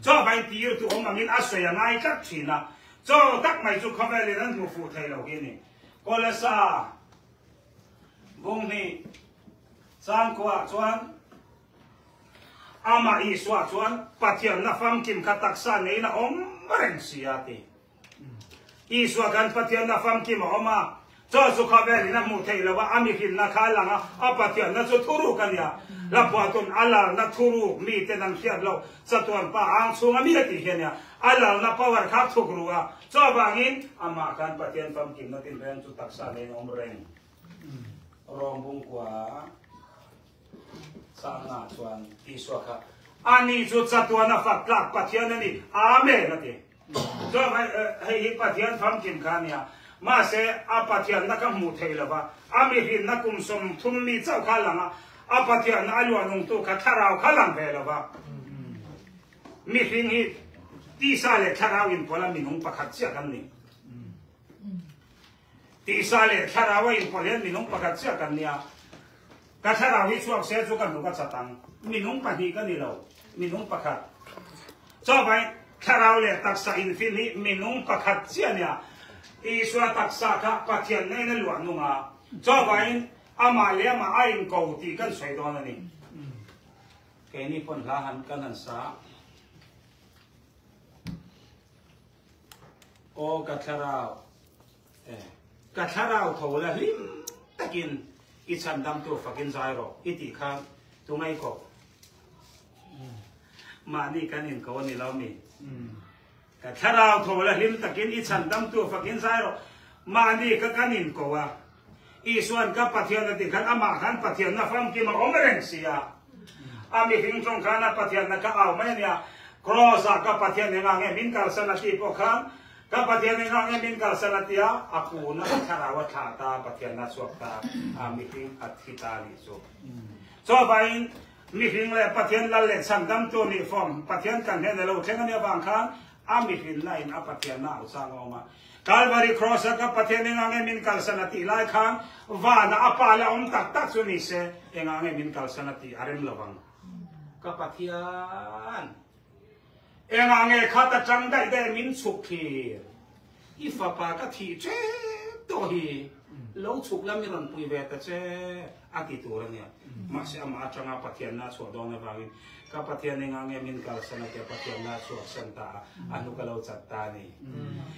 Chaw vai tir tu awm angin a sawi a ngai tlat thin a, chaw tak mai chu khawvelin an hmu fuh thei lo hi a ni. Kolesa Bunghnih Changkua chuan Amah Isua chuan Pathianna famkim kha taksa neiin a awm reng si a ti. Isua khan Pathianna famkim a awm a, chaw chu khawvelin a hmuh theih lo a, a mihrinna kha a lang a, a Pathianna chu thuruk a nia. Hlaphuatun a lalna thuruk miten an hriat loh chatuan pa ang chhunga mi a tih hi a nia. A lalna power kha a thuk ru a, chuvangin amah khan Pathian famkimna tinreng chu taksa neiin a awm reng. Rawngbungkua. Chahna chuan Isua kha, Ani chu chatuan a fak tlak Pathian a ni, Amen a ti. Chuan hei hi Pathian famkim kha a nia. Mahse, a Pathianna kha hmuh theih lo va, a mihrinna kum 30 mi chauh kha a lang a, a Pathianna a luah nungtu kha thlarau kha a lang ve lo va. Mihring hi tisa leh thlarau inpawlh a minung pakhat chiah kan ni. Tisa leh thlarau a inpawlh hian minung pakhat chiah kan nia. Ka thlarau hi chhuak se chu ka hnuk a chat ang. Minung pahnih ka ni lo, minung pakhat. Chuvangin thlarau leh taksa infin hi minung pakhat chiah a nia. Isua taksa kha Pathian ngeiin a luah nung a, chuvangin amah leh amah a inko tih kan sawi dawn a ni. Keini pawn hla han kan han sa. Aw ka thlarau e, ka thlarau tho la hlim takin i chhandamtu fakin zai rawh i tih khan tu ngai ko. Mahni kan inko a ni lo mi. Ka thlarau tho la hlim takin i chhandamtu fakin zai rawh. Mahni ka kan inko a. Isuan ka Pathian a tih khan amah khan Pathianna famkim a awm reng si a. A mihring tawng khan a Pathianna ka au mai a nia. Kraws ah ka Pathian engah nge min kalsan a tih pawh khan ka Pathian engah nge min kalsan a tia a kuna a thlarau a thlah ta Pathianna a chhuak ta a mihring a thi ta nih chu. Chuvangin mihring leh Pathian lal leh chhandamtu nih fawm Pathian kan hnen a lo thleng a nih avang khan a mihrinna in a Pathianna au chang a awm a. Calvary Cross a ka Pathian engah nge min kalsan a tih lai khan vana a pa la awm tak tak chu ni se engah nge min kalsan a tih a rem lo vang. Ka Pathian engah nge khat atang daih daih min chhuk thlir i fapa ka thih tep tawh hi. Lo chhuk la mi rawn pui ve ta che a ti tur a nia. Mahse amah atanga Pathianna a chhuah dawn avangin ka Pathian engah nge min kalsan a tia Pathianna a chhuahsan ta a, a hnu ka lo chat ta a ni.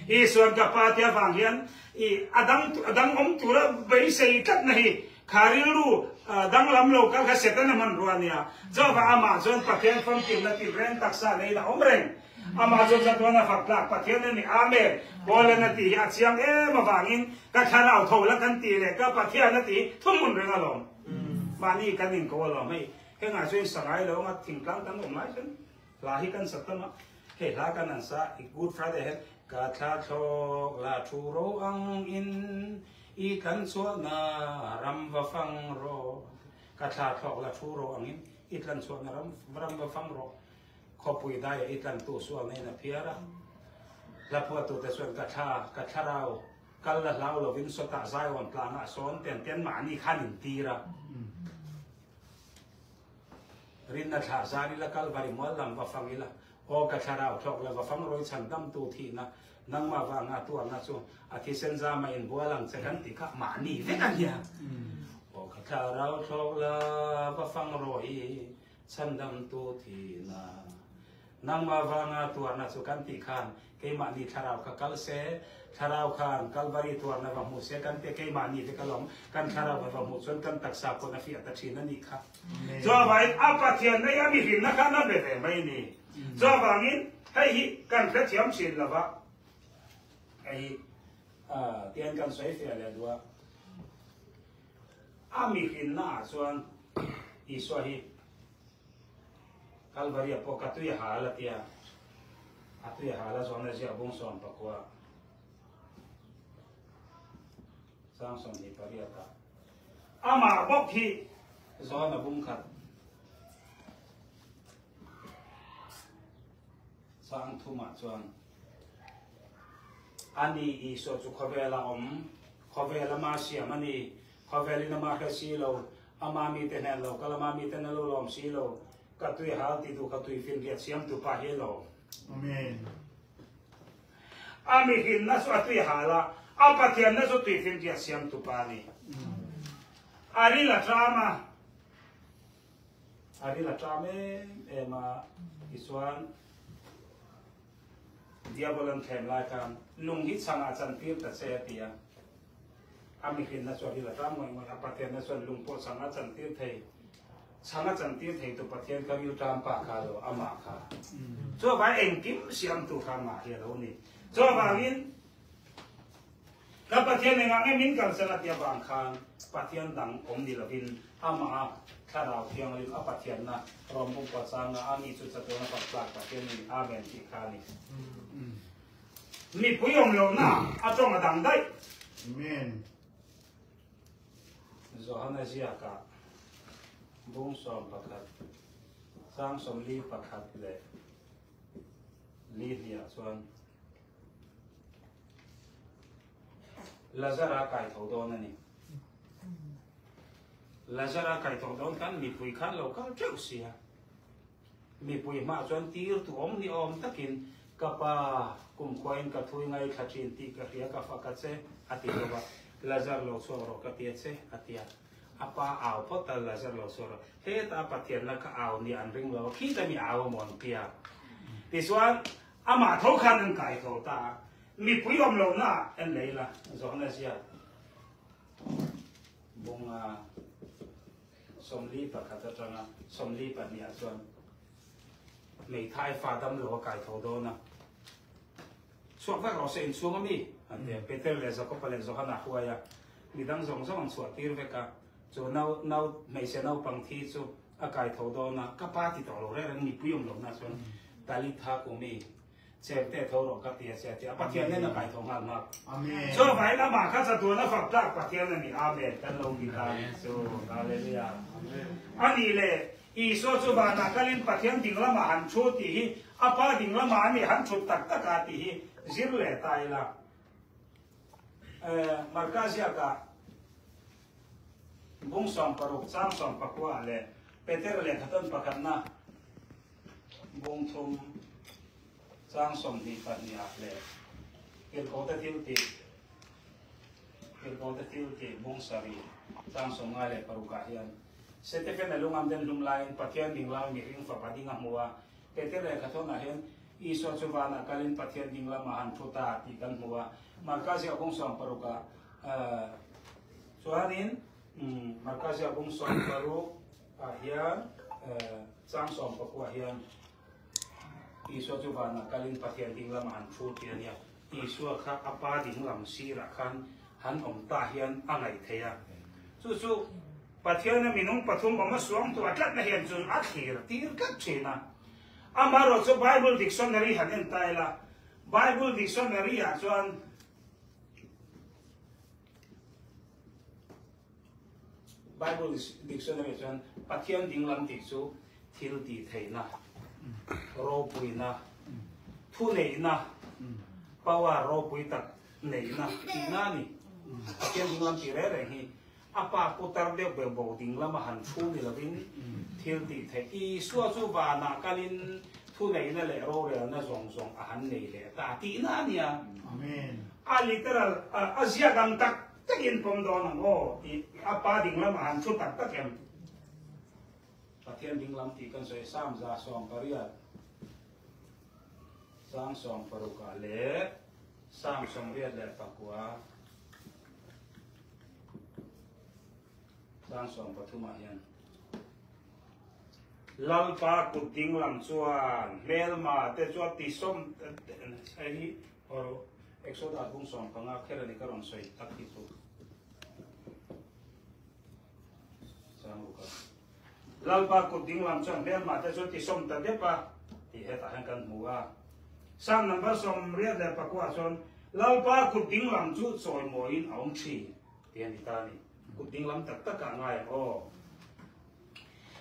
Isuan ka pa tia vang hian i a dang a dang awm tura beisei tlatna hi kha rilru danglam lo kal kha Setana hmanrua a nia. Chuvang amah chuan Pathian famkimna tinreng taksa neiin a awm reng. Amah chu chatuan a fak tlak Pathian a ni. Amen. Paul-an a tih hi a chiang em avangin ka thlarau tho la kan tih leh ka Pathian a tih hi thuhmun reng alawm. Mahni kan inko alawm hei. Hengah chuan sangai lo anga thingtlang kan awm lai chuan hla hi kan sa tam a. Hei hla kan han sa i Good Friday hian ka thla thlawk la thu ro ang in i tlan chhuahna ram va fang rawh. Ka thla thlawk la thu ro ang in i tlan chhuahna ram ram va fang rawh. Khawpui daia i tlantu sual neiin a phiar a. Hlaphuahtute chuan ka thla, ka thlarau, kal la hlau lovin sawtah Zion tlangah sawn ten ten mahni khan in tir a. Rinna thlah zar ila Kalvari mual lam va fang ila, aw ka thlarau thlawk la va fang rawi chhan damtu thihna, nangmah vanga tuarna chu a thisen zama in bual ang che kan ti kha mahni vek a nia. Aw ka thlarau thlawk la va fang rawi Chhandamtu thihna. Nangmah vanga tuarna chu kan tih khan keimahni thlarau kha kal se, thlarau khan Kalvari tuarna va hmu se kan ti keimahni te ka lawm, kan thlarau va hmuh chuan kan taksa pawn a fiah ta thin a nih kha. Chuvangin a Pathian nei a mihrinna khan a be ve mai a ni. Chuvangin hei hi kan hrethiam thin lo va, hei hi tian kan sawi fiah leh duh a. A mihrinna ah chuan Isua hi Kalvaria pawh ka tui a hal a tia, a tui a hal a zawn a ziah bung 19 chang 28 ah amah bawk hi zawn a bung khat chang thumah chuan Ani Isua chu khawvela awm, khawvel ama siam a ni. Khawvelin ama hre si lo, ama mite hnen lo kal, ama miten a lo lawm si lo. Ka tui hal ti duh, ka tui finriat siamtu pa hi a lawm. Amen. A mihrinna chu a tui hal a, a Pathianna chu tui finriat siamtu pa a ni. A ril a ṭam a, a ril a ṭam em em a, tichuan, Diabol an thlem lai khan lung hi chhangah chantir ta che a ti a. A mihrinna chu a ril a tang ngawih ngawih a, Pathianna chuan lung pawh chhangah chantir thei, chhanga chantir thei tu Pathian kha ril tam pa kha lo, amah kha. Chuvang engkim siamtu kha amah hi a lo ni. Chuvangin Ka Pathian engah nge min kalsan a ti avang khan Pathian dang awm ni lovin amaha Thlarau Thianghlim a Pathianna rawn buk pawh changa a mi chu chatuan a fak tlak Pathian ni Amen tih kha a ni. Mipui awm lohna a tawng a dang daih. Amen. Johana ziakah bung 11 chang 41 leh li hniah chuan Lazara kai tho dawn a ni. Lazara kai tho dawn khan mipui khan lo kal teuh sia. Mipui hmah chuan tir tu awm ni awm takin ka pa kumkhuain ka thui ngaithla thin tih ka hria ka fak a che a ti lo va. Lazar lo chhuak rawh ka ti a che a ti a. A pa au phawt a Lazar lo chhuak rawh. Heta Pathianna kha au nia an ring lo a khita mi au a maw an ti a. Tichuan Amah tho khan an kai tho ta a, mipui awm lohna ah en lei la, zawhna ziak bunga 41 atanga 42 ah chuan hmeithai fa dam lo a kai tho dawn a, chhuak vek rawh se inchhung ami an ti a, Peter leh Jakob-a leh Johana huai a, midang zawng zawng an chhuah tir vek a, chu nau nau hmeichhe naupang thi chu A kai tho dawn a, ka pa ti tawh lo reng reng mipui awm lohna chuan Talitha kumi chemte tho rawh ka ti a che a ti a, Pathian nen a kai tho nghal nghal. Amen. Chuvangin amah kha chatuan a fak tlak Pathian a ni. Amen. Kan lo ti ta ni chu. Hallelujah. A nih le, Isua chu vanah kalin Pathian ding lamah han thu tih hi a Pa ding lamah a nih han thut tak tak a tih hi zir leh ta ila. Marka ziakah Bung 60 chang 19 leh Peter lehkhaton pakhatna bung thum chang 22 ah leh Tirhkohte thil tih. Tirhkohte thil tih bung sarih chang 56 ah hian Setefena lungam den hlum laiin Pathian dinglam mihring fapa ding a hmu a, Peter lehkha thawnah hian Isua chu vanah kalin Pathian ding lamah han thu ta tih kan hmu a. Marka ziah bung 60 ah chuanin Marka ziah bung 60 ah hian chang 19 ah hian Isua chu vanah kalin Pathian ding lamah han thu tih a nia. Isua kha a Pa ding lam sirah khan han awm ta hian a ngaih theih a. Chu chu Pathiana minung pathum awm a suang tuah tlatna hian chu a thlir tir tlat thin a. Amaherawh chu Bible dictionary han en ta ila, Bible dictionary ah chuan Bible dictionary ah chuan Pathian dinglam tih chu thil tih theihna, ropuina, thuneihna, power ropui tak neihna tihna a ni. Pathian dinglam tih reng reng hi A pa putar deuh beuh bo ding lama han thu ni lovin thil tih theih. Isua chu vanah kalin thuneihna leh rorelna zawng zawng a han nei leh ta tihna a nia. A literal, a ziak ang tak takin pawm dawn ang aw tih a pa ding lamah han thu tak tak em? Pathian ding lam tih kan sawi Psalm 108, Sang 60 ah leh Psalm 89. Sang 13 ah hian Lalpa kut ding lam chuan hmelma te chu a ti sawm hei hi or Exodus bung 15 kher a ni ka rawn sawi tak hi chu Sang ruka Lalpa kut ding lam chuan hmelma te chu a ti sawm ta dep a tih hetah hian kan hmu a. Psalm number 89 chuan Lalpa kut ding lam chu chawimawiin a awm thin tih a ni ta a ni. Kut ding lam tak tak ah ngai ang aw.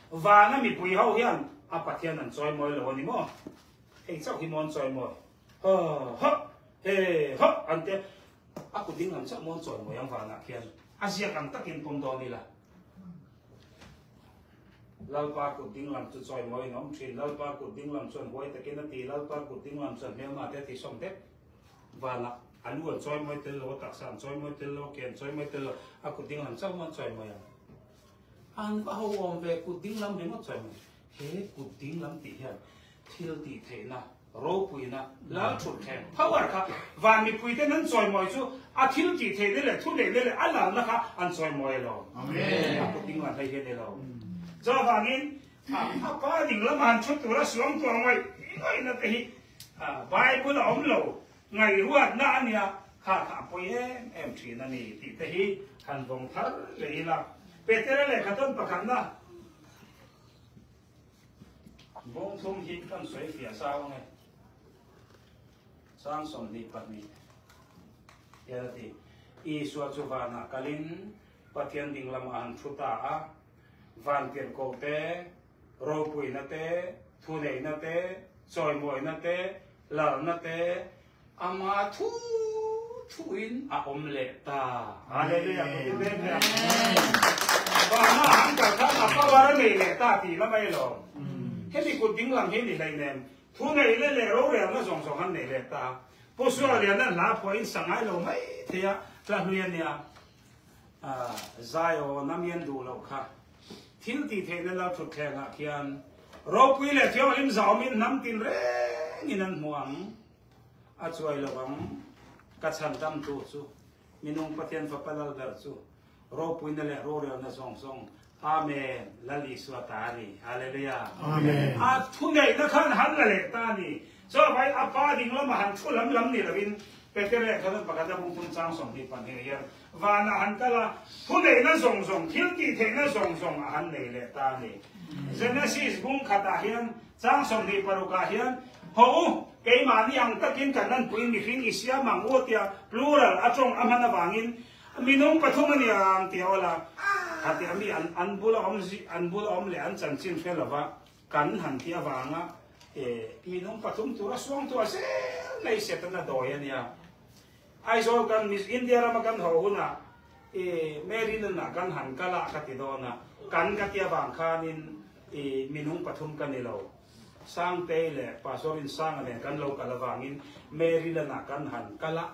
Vana mipui ho hian a Pathian an chawimawi lo a ni maw? Hei chauh hi maw an chawimawi? Ha ha he ha an tia. A kut ding lam chauh maw an chawimawi ang vanah khian? A ziak ang takin pawm dawn ila. Lalpa kut ding lam chu chawimawiin a awm thin. Lalpa kut ding lam chuan huai takin a ti. Lalpa kut ding lam chuan hmelma te a ti sawm vek. Vanah a lu an chawimawi tel lo, a taksa an chawimawi tel lo, a ke an chawimawi tel lo, a kut ding lam chauh an chawimawi ang. An va ho awm ve, kut ding lam ringawt chawimawi. He kut ding lam tih hian thil tih theihna, ropuina, lal thut thleng, power, kha van mipui ten an chawimawi chu a thil tih theihna leh thu neihna leh a lalna kha an chawimawi elo. A kut ding lam hei hian elo. Chuvangin a pa ding lama han thut tura suang tuah ngaih ngaihna te hi Bible a awm lo, ngaihruatna a nia, kha kha a pawi em em thin a ni tih te hi han vawng thar leh ila. Petera lehkha tawn pakhatna bawng thum hi kan sawi fiah zau ang e. Sang 22 hian a ti, Isua chu vanah kalin Pathian ding lamah han thu ta a, van tirhkoh te, Ropuina te, thuneihna te, chawimawina te, lalna te, ama thu thuin a awm leh ta. Hallelujah! Ka ti mek hle a. Vana an kal khan a power a nei leh ta tih la mai lo. Hemi kut ding lam hi ni hleinem. Thuneihna leh rorelna zawng zawng an nei leh ta. Pu Sualiana hla phuahin sa ngai lo mai thei a, hla hlui a nia. Zion a mian duh loh kha thil tih theihna lo thutthleng ah khian ropui leh thianghlim zaumin hnam tin rengin an hmu ang. A chuai lo ang. Ka chhan dam tu chu minung Pathian Fapa lal ber chu ropuina leh rorelna zawng zawng Amen Lal Isua ta a ni. Hallelujah. Amen. A thuneihna khan han la leh ta a ni. Chuvai a pa ding lama han thu lam lam ni lovin Peter khan pakhat a bung tum chang 22 hian vanah han kal a, thuneihna zawng zawng, thil tih theihna zawng zawng a han nei leh ta a ni. Genesis bung khatah hian chang 26 ah hian ho u, keimahni ang takin kan lanpuiin mihring i siam ang u tia plural a tawng a hman avangin Minung pathum a ni ang tih a awl a, khatia mi an an bula awm an bula awm leh an chanchin hre lova kan han tih avanga minung pathum tura suang tuah zel mai Setana dawi a nia. Aizawl kan Miss India rama kan haw hunah Mary nunah kan han kal a ka ti dawn a, kan ka ti avang khanin minung pathum ka ni lo. Sangtei leh Pastor Rinsanga nen kan lo kal avangin Mary lanah kan han kal a.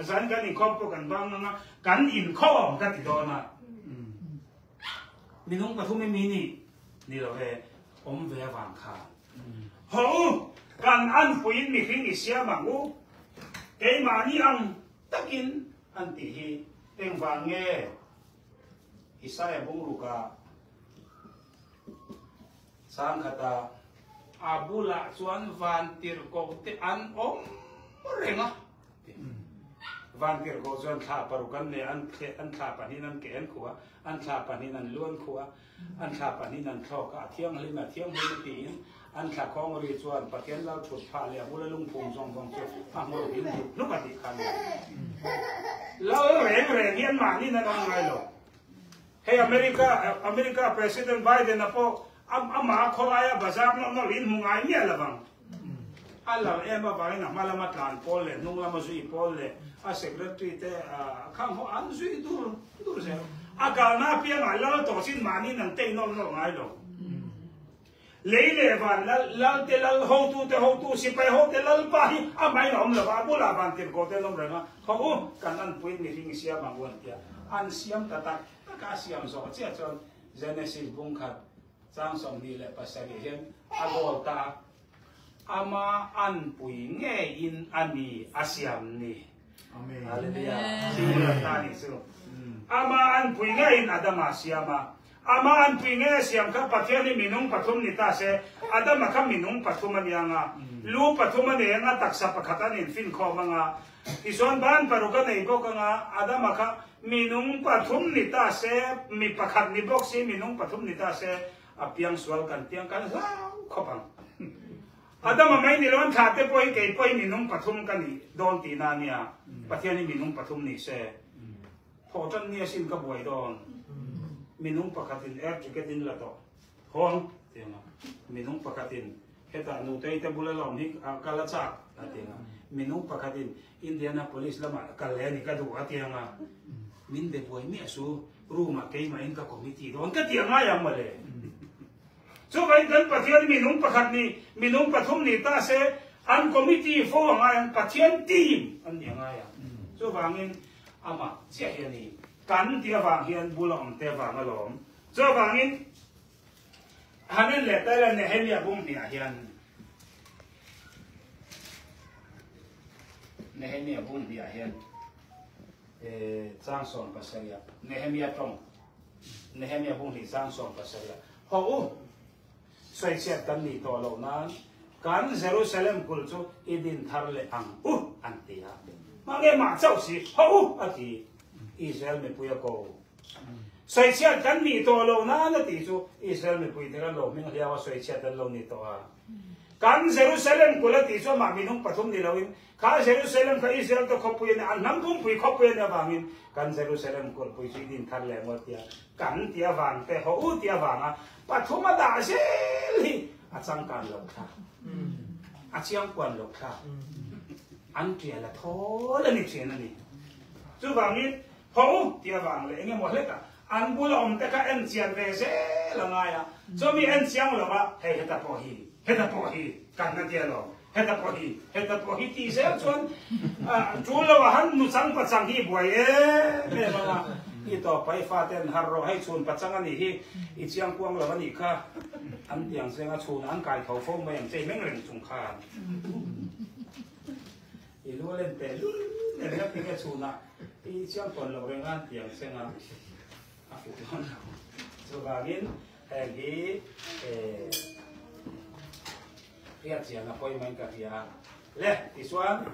Zan kan inkhawm pawh kan bang anga kan inkhawm ka ti dawn a. Minung pathum i mi nih ni lo e, awm ve avang khan. Haw u, kan anpuiin mihring i siam ang u, keimahni ang takin an tih hi engvang nge? Isaiah bungruka chang khata. A bulah chuan vantirhkoh te an awm reng a. Vantirhkoh chuan thla paruk an nei, an an thla pahnihin an ke an khuh a, an thla pahnihin an lu an khuh a, an thla pahnihin an thlawk a, a thianghlim a thianghlim a tiin an thla khawng ri chuan Pathian lal thut phah leh a bula lungphum zawng zawng chu a hmawr hlim hlup hlup a tih kha a ni. Lal reng reng hi anmahniin an awm ngai lo. Hei America America President Biden a pawh amah a khawlaia bazar nawlh nawlh in hmu ngai miah lo vang. A lal em avangin a hma lama tlan pawl leh hnung lama zui pawl leh a secretary te khang ho an zui dur dur zel. A kalna apiangah lal tawh chin mahniin an tei nawlh nawlh ngai lo. Lei leh van lal, lal te lal, hotu te hotu, sipai ho te lalpa hi a main a awm lo va, a bulah van tirhkoh te an awm reng a, Khaw u, kan anpuiin mihring i siam ang u an ti a, an siam ta tak tak a, a siam zawh chiah chuan Genesis bung khat chang 27 hian a goal ta a, ama anpui ngeiin a ni a siam ni. Hallelujah. Singular ta a nih chu. Ama anpui ngeiin Adama a siam a, Amah an pui nge siam kha Pathian hi minung pathum ni ta se, Adama kha minung pathum a ni ang a, lu pathum a nei ang a, taksa pakhat an infinkhawm ang a, tichuan ban paruk a nei bawk ang a, Adama kha minung pathum ni ta se, mi pakhat ni bawk si minung pathum ni ta se, a piangsual kan tiang kan hlau khawp ang. Adama mai ni lo an thlah te pawh hi kei pawh hi minung pathum ka nih dawn tihna a nia, Pathian hi minung pathum ni se. Thawh tan ni asin ka buai dawn. Minung pakhatin air ticket in la tawh. Hawng ti ang a. Minung pakhatin hetah nutei te bula la awm hi ka la chak a ti ang a. Minung pakhatin Indianapolis lamah kal leh a ni ka duh a ti ang a. Min be buai miah su, room ah keimahin ka committee dawn ka ti a ngai ang mawle. Chuvangin kan Pathian minung pakhat ni, minung pathum ni ta se an committee fo a ngai ang, Pathian team an ni a ngai ang. Chuvangin Amah chiah hi a ni. Kan tih avang hian bula awm te avang alawm. Chuvangin Hanan leh Thailand Nehemia bung hniah hian Nehemia bung hniah hian chang 17 Nehemia tawng Nehemia bung hnih chang 17 Hawh u sawichhiat kan nih tawh loh nan kan Jerusalem kulh chu i din thar leh ang u an ti a. Mahni mah chauh si, hawh u a ti. Israel mipui a ko. Sawichhiat kan nih tawh loh nan a tih chu Israel mipui te kan lo hming hliau a sawichhiat an lo ni tawh a. Kan Jerusalem kulh a tih chu amah minung pathum ni loin Kha Jerusalem kha Israel te khawpui a ni, an hnam pumpui khawpui a nih avangin kan Jerusalem kulhpui chu i din thar leh maw tia kan ti avang te, haw u ti avanga pathum a dah zel hi a changkan loh thla, a chiangkuan loh thla, an tial a thawl a ni thin a ni. Chuvangin haw u ti avang leh eng emaw hlekah an bula awm te kha en chian ve zel a ngai a, chumi en chiang lova hei heta pawh hi, heta pawh hi kan na tia lo. Heta pawh hi, heta pawh hi tih zel chuan tul lo ah han nuchang pachang hi i buai em em ang a, i tawp a i fate an har rawh, hei chhun pachang a nih hi, i chiang kuang lo a nih kha, an ti ang zeng a, chhun an kai tho fo mai ang che i meng reng chung khan i lu a len teh lul nen hian tinge chhunah i chiang tawn lo reng a an ti ang zeng a, a fuh dawn lo. Chuvangin heng hi eh. Hriat chian a pawi mai ka hria. Le, tichuan.